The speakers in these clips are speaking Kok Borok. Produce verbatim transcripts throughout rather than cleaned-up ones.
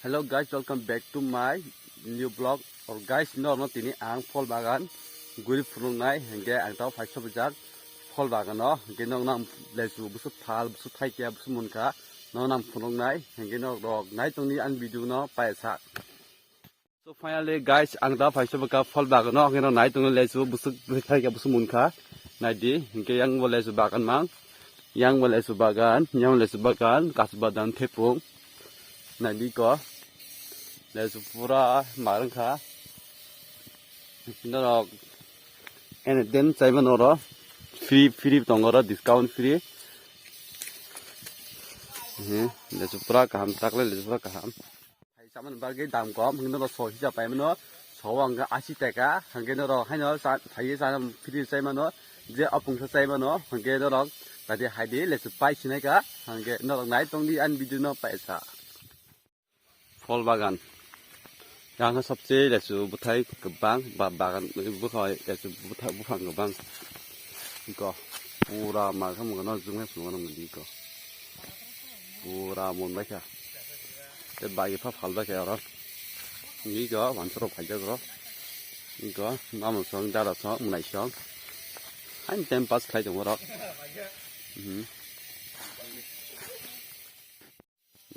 Hello guys, welcome back to my new vlog. Or guys, norno tini ang phol bagan guri phunuknai, hingke ang tao phai sobijak phol bagano, hingke nok nang lesu busu phal, busu thaikia, busu munkha, nok nang phunuknai, hingke nok rok nai tongni ang video no paisa. So finally guys, ang tao phai sobika phol bagano, hingke nok nai tongni lesu busu thaikia, busu munkha, nai di, hingke yang bo lesu bagan mang. Yang bo lesu bagan, yang lesu bagan, kasu badam thepung. Nai di ko. Lesu pura marang kha. Norok anytime chai mano oro. Free, free tongo oro, discount free. He, lesu pura kaham, takle lesu pura kaham. Hai saman bagwi dam kom, hingke norok so hisa pai mano, so ang khe asi taka, hingke norok haino sa, phaiwi sa, free sai mano, je apung sa sai mano, hingke norok tadi hai di lesu pai sinai ka, hingke norok nai tong di ani video no paisa. Phol bagan. Yang khe sobse lesu bwthai kwbang, ba bagan bwkhao lesu bwtha-, buphang kwbang. Iko pura malkham gano jungya sungano mudi iko. Pura mon baikha. Te bai pha phal baikha oro. Iko wansaro phaijak oro. Iko mamo song dara song munai song. Hain time pass khlai tongo oro. Mhm.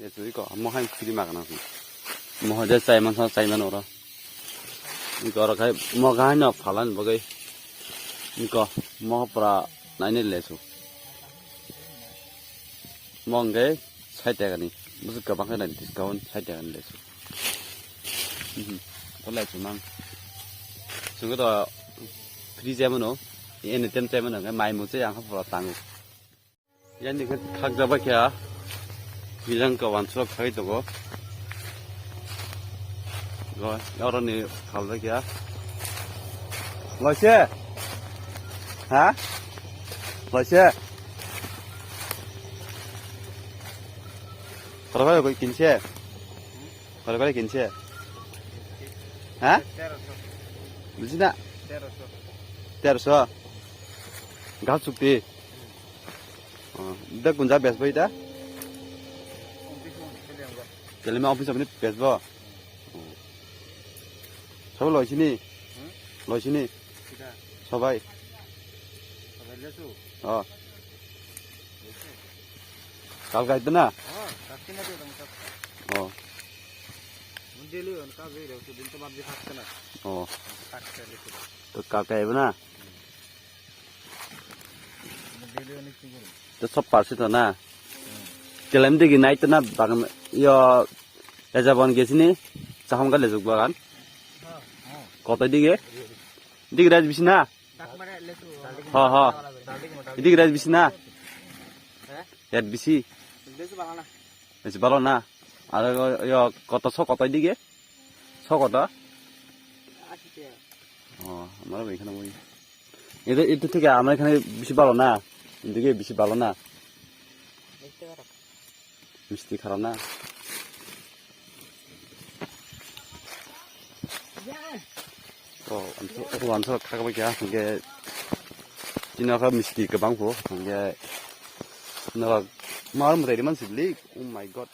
Lesu iko mo hain free magana. Mo hode chai man sa chai man oro. Iko oro khai mo gai no phalan bagwi. Iko mo pura naine lesu. Mo hingke sait taka ni. Busu kwbang khe nai discount sait taka ni lesu. Mhm. Ko lesu mang. Chungo to free chai mano. Anytime chai mano. Mai mung se yang pura tango. Yani khe khakjak bai kha. Bijang ka wansuk khai tongo. Go, oro ni phal bai kha. Loise? Ha? Loise? Tara bai koi kinse? Kore kore kinse? Ha? Buji na? Terso. Gal sukti. Oh, da kunja bes bai da? Kelima office apni bes bo. Sabo loisini? Loisini? Sobai. Oh. Kal kai na? Oh. Oh. To kal kai na? To sob parsi to na? Kelem digi nai to na bagan yo ejabon gesini chaham ga lejuk bagan. Koto digi? Digi rej bisi na? Ha, ha. Digi rej bisi na? Red bisi. Bisi balo na? Aro yo koto so koto digi? So koto? Oh, amaro bai khana mui. Itu, itu thik amaro khana bisi balo na? Indige bisi balo na? Misti kharana. Oh, wansuk, wansuk khakbai kha, hingke chini kha misti kwbang kho, hingke norok mar mwtai rimani sibli, oh my God.